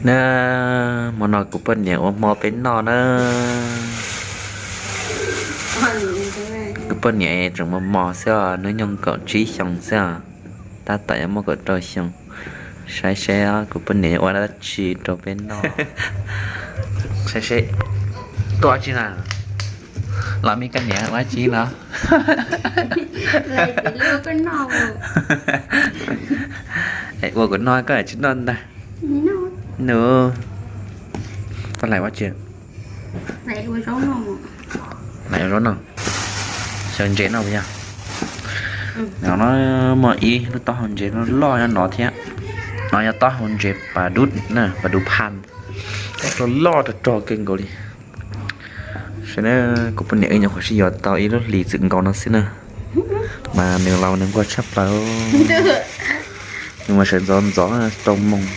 Na, hmo no kuv poj niam ua hmo peb noj na. Kuv poj niam tseem mos mos xwb os, hnub nyoog kaum tsib xyoos xwb os, tab tom yuav muaj kaum rau xyoo. Saib seb kuv poj niam yuav ua dab tsi rau peb noj. Saib seb, tuaj dab tsi na? Los me koj niam ua dab tsi los? Ua kuv noj koj tsis noj ntag. Nws, koj hlais ua tsi? Hlais ua zaub noj. Xyaw ntses noj puas yog? No no, muaj ib lub taub hau ntses loj loj nyob no thiab. No yog taub hau ntses pas dub na, pas dub phaj, loj loj rog rog kawg nkaus li. Saib na, kuv poj niam wb nyuam qhuav sib yuav tau ib lub hlis txwm nkaus no xwb na, mas nws los nws nquag tshaj plaws. Nws mas sawv ntxov ntxov rau moos.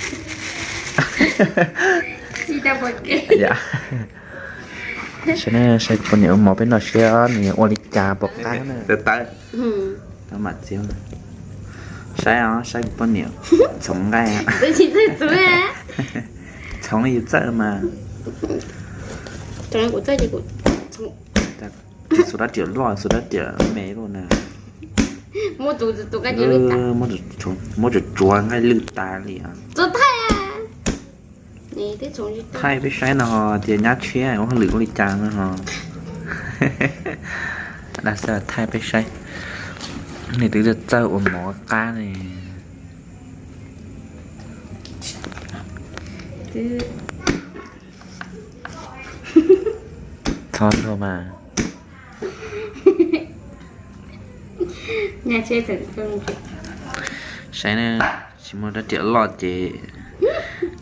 Saib na, saib kuv poj niam ua mov peb noj seb nws ua li cas pom qab na. Tawv tawv. Mam txiav. Saib os, saib kuv poj niam txhoov nqaij. Txhoov li yus txawj mas. Xuv dab riam loj, xuv dab riam me luaj na. Muab tsuav tsuav nqaij lwj tas li. Thaij peb saib no ho tias nyab tshiab ua hauj lwm ua li cas no ho. Dag xwb, thaij peb saib. Nws twb txawj ua mov qab ne. Txhob luag mas. Saib na, tsis muaj rab riam loj ces,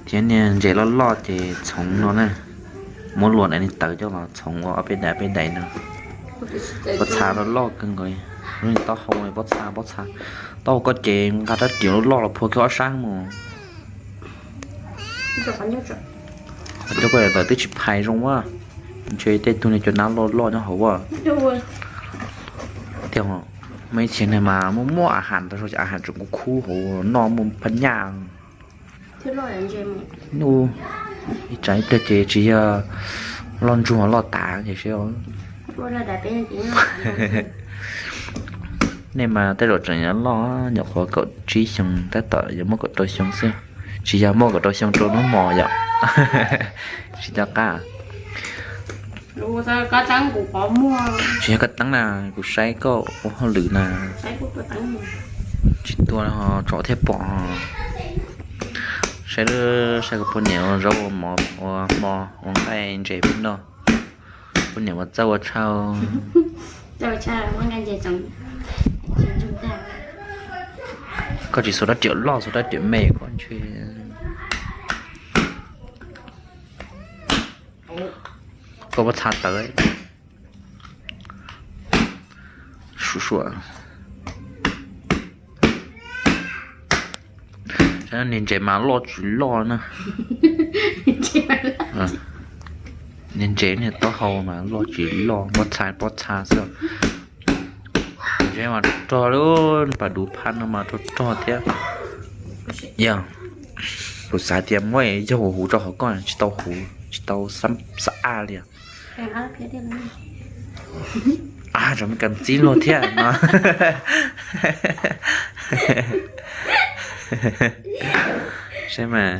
thiab niag ntses loj loj ces txhoov no na. Muab luas daim niag tawv coj los txhoov ua ob peb daim peb daim no. Pob txha loj loj kawg nkaus, lub niag taub hau pob txha pob txha. Taub hau koj ces nqa rab riam loj loj los phua kiag ob sab mus. Cov koj tawm twb tsis phais zoo a. Ntshe tej tug niag cov nab loj loj nyob hauv a. Tiag, muaj ib txhia neeg mas muaj muaj a has tau, a has tseem kuj khub hauv noj muaj phaj nyaj. Ib tsam ib pliag ces tsis yog loj ntsuag loj tas ces seb. Nej mas tej zaum tseem yuav loj, nyuam qhuav kaum tsib xyoo tab tom yuav muaj kaum rau xyoo xwb. Tsis yog muaj kaum rau xyoo rau hnub mos yom. Tsis nco qab. Tsis yog koj teeb na, kuv saib koj ua hauj lwm na. Tsis tua ho tsov thiaj pom. Saib, saib kuv poj niam ua zaub ua mov ua hmo ua nqaij ntses peb noj. Poj niam ua txawj ua tshaj. Koj tsis xuas rab riam loj, xuas rab riam me koj ntshe. Koj pob txha tawv. Sua sua. Niag ntses mas loj tsis loj na. Niag ntses niag taub hau mas loj tsis loj, pob txha pob txha xwb. Ntses mas rog rog li, pas duv phaj no mas rog rog thiab. Yog, kuv xav tias muab yaug huv rau hauv koj tsis tau huv, tsis tau xab a li. Rau me kas txib luag thiab no. Saib mas.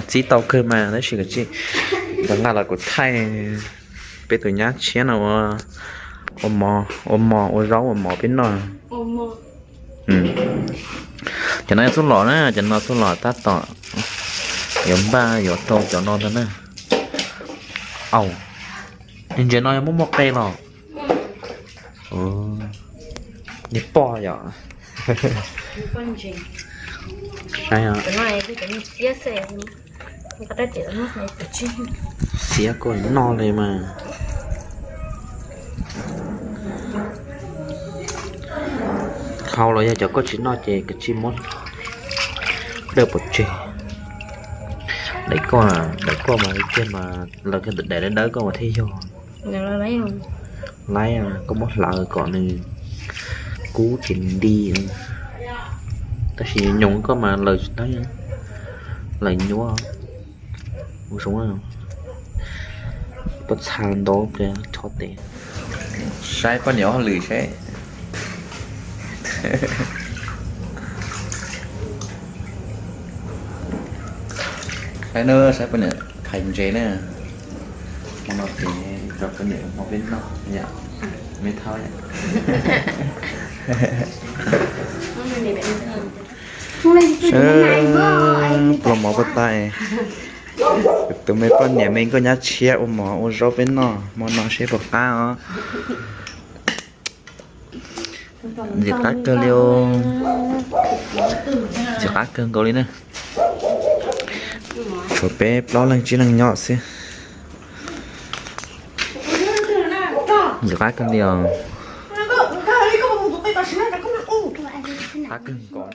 Txib tau kawg mas tab sis koj tsis nqa los kuv thaij peb tus nyab tshiab no ua, ua mov ua zaub ua mov peb noj. Cov no yog txuj lom na, cov no txuj lom tab tom yuav npaj yuav tau cov no ntag na. Au, ntses no yog muaj muaj qe los. Niag poj yom. Xiab koj noj li mas. Dhau los yog cov koj tsis noj ces koj tsis muab dawb pov tseg. Daim koj, daim koj mas tiag mas lawv daim dawb dawb koj mas thiaj yog. Laib, koj muab hlawv kom nws kub tsis nti. Tab sis nyoos koj mas lawv tsis tau, lawv nyuaj. Ua zoo, pob txha ntau pliag chob tes. Saib poj niam hauj lwm seb. Saib na, saib poj niam phais ntses na. Hmo no ces rau poj niam hmo peb noj yom, me thauj yom. Sab pluas mov puas tau. Tus me poj niam me nkauj nyab tshiab ua mov ua zaub peb noj hmo no seb puas qab os. Ntxim qab kawg li os. Ntxim qab kawg nkaus li na. Tshuav peb plaub leeg tsib leeg nyob xwb. Ntxim qab kawg li os. Qab kawg nkaus.